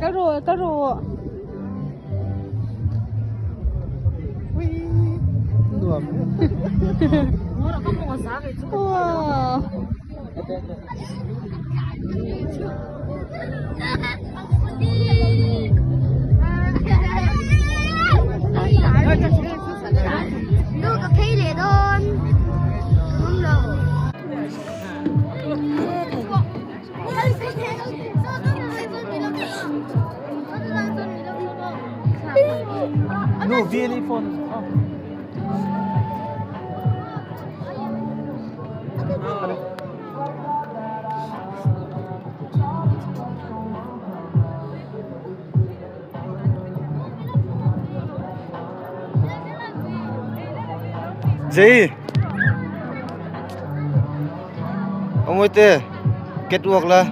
Kal rawh, kal rawh. Nuam. Wow. Nu ka phei leh dawn. Ngam lo. Nu Billy phone. Oh. Gì? Ông ơi tê, kết cuộc là.